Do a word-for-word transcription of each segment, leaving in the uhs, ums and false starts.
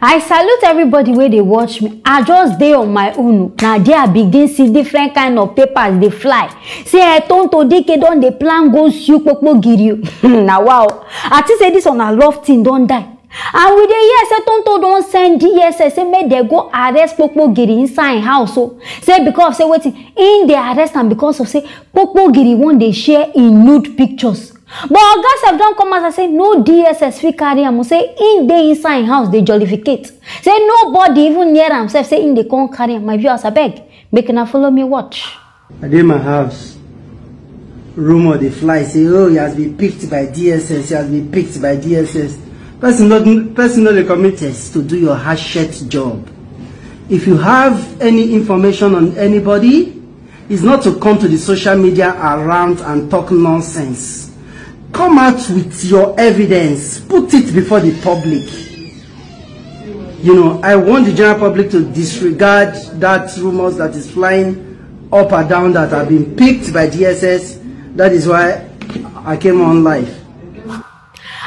I salute everybody wey dey watch me. I just dey on my own o. Na there I begin see different kind of papers dey fly. Say eh, Tonto Dike don dey plan go sue Kpokpogiri o. Na wa o. I think say this one na love thing don die. And we dey hear say Tonto don send D S S say make dem go arrest Kpokpogiri inside im house o. Say because of say wetin, im dey arrest am because of say Kpokpogiri wan dey share im nude pictures. But oga sef don come out and say no D S S fit carry am o, say im dey inside im house dey jollificate. Say nobody even near am sef say im dey come carry am. My viewers, abeg, make una follow me watch. I dey my house. Rumor dey fly say, oh, he has been picked by D S S, he has been picked by D S S. Person no, person no dey commit test to do your hatchet job. If you have any information on anybody, is not to come to the social media around and talk nonsense. Come out with your evidence. Put it before the public. You know, I want the general public to disregard that rumors that is flying up and down that have been picked by D S S. That is why I came on live.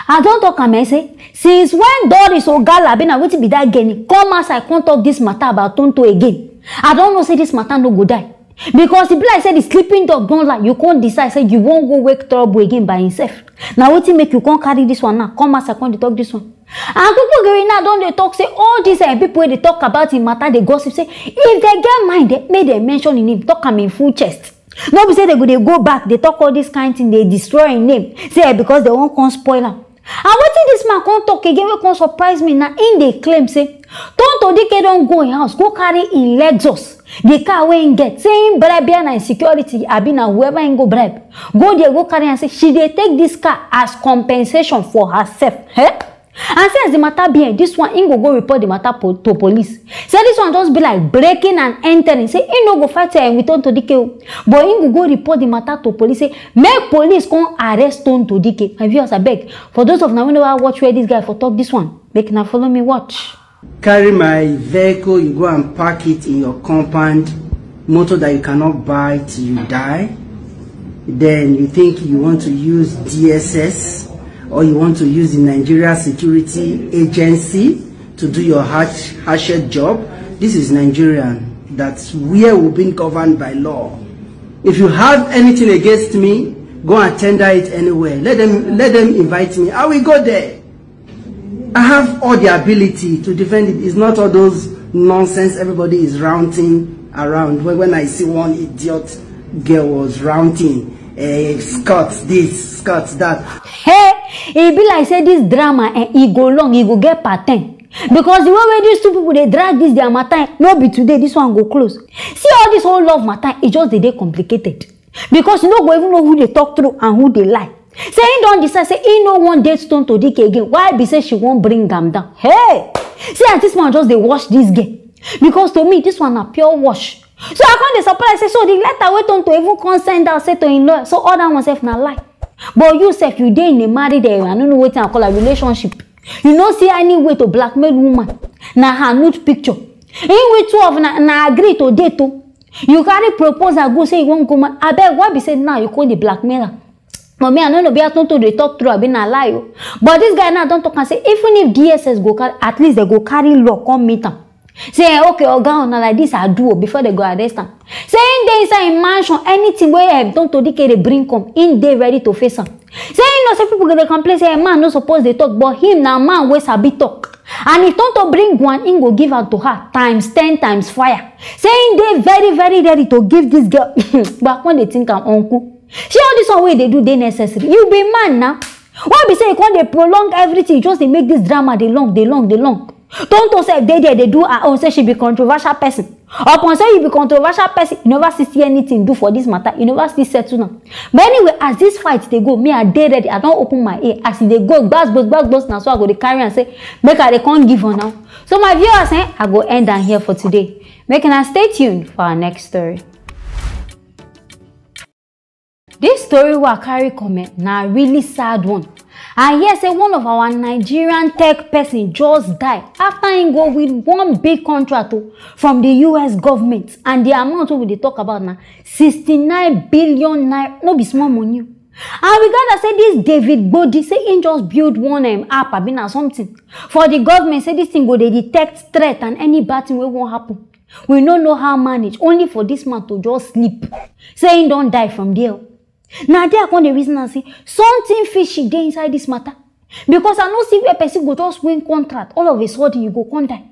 I don talk am, I say, since when Doris Ogala, abi na wetin be that girl name, come outside come talk this matter about Tonto again, I don know say this matter no go die. Because e be like say the sleeping dog don lie, you come decide say you wan go wake trouble again by himself. Na wetin make you come carry this one now, come outside come dey talk this one. And Kpokpogiri now don dey talk say all these eh, people wey dey talk about him matter dey gossip say if dem get mind eh, make dem mention him name, talk am in full chest. No be say dem go dey go back dey talk all this kind thing, dey destroy him name, say eh, because dem wan come spoil am. And wetin this man come talk again wey come surprise me na im dey claim say Tonto Dike don go im house go carry im Lexus, the car wey im get, say im bribe na im security abi na whoever im go bribe, go there go carry am, say she dey take this car as compensation for herself. Eh? And since the matter be eh, this one, im go go report the matter po- to police. Say this one just be like breaking and entering. Say im no go fight eh, with Tonto Dike o, but im go go report the matter to police. Say make police come arrest Tonto Dike. My viewers, abeg, for those of una wey never watch where this guy for talk this one, make una follow me watch. Carry my vehicle, you go and park it in your compound, motor that you cannot buy till you die. Then you think you want to use D S S or you want to use the Nigeria Security Agency to do your hatch, hatchet job. This is Nigerian. That's where we've been governed by law. If you have anything against me, go and tender it anywhere. Let them let them invite me. I will go there. I have all the ability to defend it. It's not all those nonsense everybody is ranting around. When, when I see one idiot girl was ranting, eh, Scott this, Scott that. Hey, e be like say this drama eh, e go long, e go get part ten. Because the way wey these two people dey drag this their matter, eh, no be today this one go close. See all this whole love matter, e just dey dey complicated. Because you no go even know who dey talk true and who dey lie. Say he don decide say he no wan date Tonto Dike again. Why be say she wan bring am down? Hey! See as this man just dey wash this girl. Because to me, this one na pure wash. So I come dey surprise say so the letter wey Tonto even come send out say to im lawyer, so all that one sef na lie. But you sef, you dey in a married eh, I no know wetin I call a relationship. You no see any way to blackmail woman. Na her nude picture. In which two of na, na agree to date o. You carry proposal go say you wan go marry. Abeg, why be say now you come dey blackmail am? But me, I no know be as Tonto dey talk true abi na lie o. But this guy now don talk am say even if D S S go carry, at least dem go carry law come meet am. Say eh, okay, oga, na like this I do o before dem go arrest am. Say im dey inside im mansion, anything wey eh, Tonto Dike dey bring come, im dey ready to face am. Say im know say people go dey complain say eh, man no suppose dey talk, but him na man wey sabi talk. And if Tonto bring one, im go give am to her times ten times fire. Say im dey very very ready to give this girl. But I come dey think am, uncle. Shey all this one wey you dey do dey necessary? You be man na. Why be say you come dey prolong everything? You just dey make this drama dey long, dey long, dey long. Tonto sef dey there dey do her own say she be controversial person. Upon say you be controversial person, you never still see anything do for this matter. You never still settle am. But anyway, as this fight dey go, me I dey ready. I don open my ear. As e dey go, gbas gbos gbas gbos, na so I go dey carry am say make I dey come give una. So my viewers, eh, I go end am here for today. Make una stay tuned for our next story. This story wey I carry come eh, na really sad one. I hear say one of our Nigerian tech person just die after im go win one big contract o from the U S government, and the amount wey we dey talk about na sixty-nine billion naira. No be small money o. And we gather say this David Gbodi say he just build one um, app, I mean, or something for the government, say this thing go dey detect threat and any bad thing wey wan happen. We no know how manage, only for this man to just sleep, say he don die from there. Na there I come dey reason am say something fishy dey inside this matter, because I no see where person go just win contract, all of a sudden you go come die.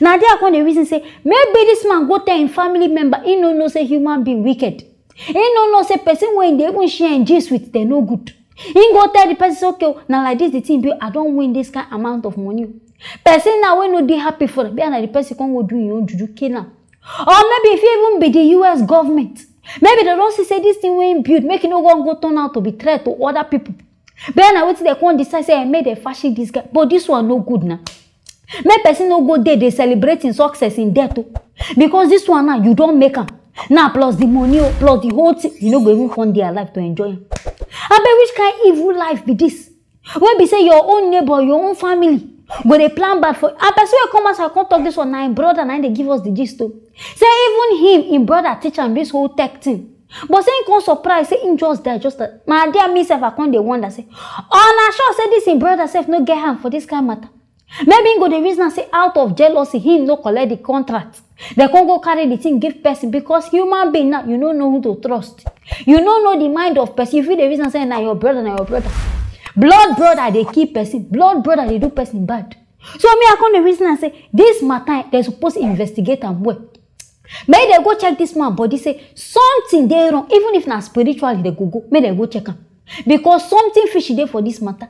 Na there I come dey reason say maybe this man go tell him family member, he no know say human being wicked. He no know say person wey dey even share him gist with, they no good. He go tell the person say, "Okay, now like this the thing be, I don't win this kind amount of money." Person now wey no dey happy for am, be na the person come go do him own juju, kill am. Or maybe if even be the U S government, maybe they don't see say this thing wey he build make e no go go turn out to be threat to other people. Be na wetin they come decide say, "Eh, make they fashion this guy." But this one no good now. Make person no go dey dey celebrating success in death o, because this one now you don make am now, plus the money o, plus the whole thing, you no go even come dey alive to enjoy am. Abeg, which kind evil life be this? Wey be say your own neighbor, your own family go dey plan bad for, and person wey come outside come talk this one, na him brother na him dey give us the gist o. Say even him, him brother teach am this whole tech thing. But say him come surprise say him just die just like, na there me sef I come dey wonder say, una sure say this him brother sef no get hand for this kind matter? Maybe him go dey reason am say out of jealousy him no collect the contract, they come go carry the thing give person, because human being now, you no know who to trust. You no know the mind of person. You fit dey reason say na your brother, na your brother. Blood brother dey kill person, blood brother dey do person bad. So me I come dey reason am say this matter, they suppose investigate am well. Make they go check this man body, say something dey wrong, even if na spiritually they go go, make they go check am, because something fishy dey for this matter.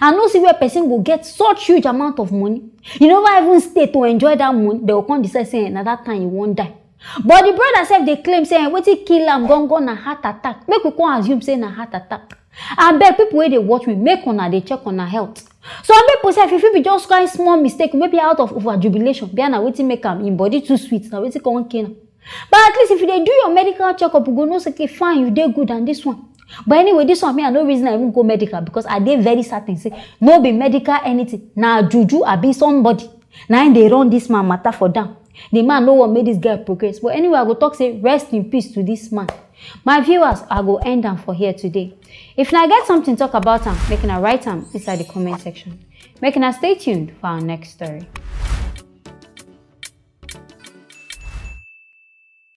I no see where person go get such huge amount of money, you never even stay to enjoy that money, they go come decide say na that time you wan die. But the brother sef dey claim say, eh, wetin kill am gangan na heart attack. Make we come assume say na heart attack. Abeg, people wey dey watch me, make una dey check una health. Some people sef, if it be just kind small mistake, maybe out of over jubilation, be na wetin make am, him body too sweet, na wetin come kill am. But at least if you dey do your medical checkup, you go know say, okay, fine, you dey good and this one. But anyway, this one, me, I no reason I even go medical, because I dey very certain say no be medical anything, na juju abi somebody na him dey run this man matter for down. The man no wan make this guy progress. But anyway, I go talk say rest in peace to this man. My viewers, I go end am for here today. If una get something talk about am, make una write am inside the comment section. Make una stay tuned for our next story.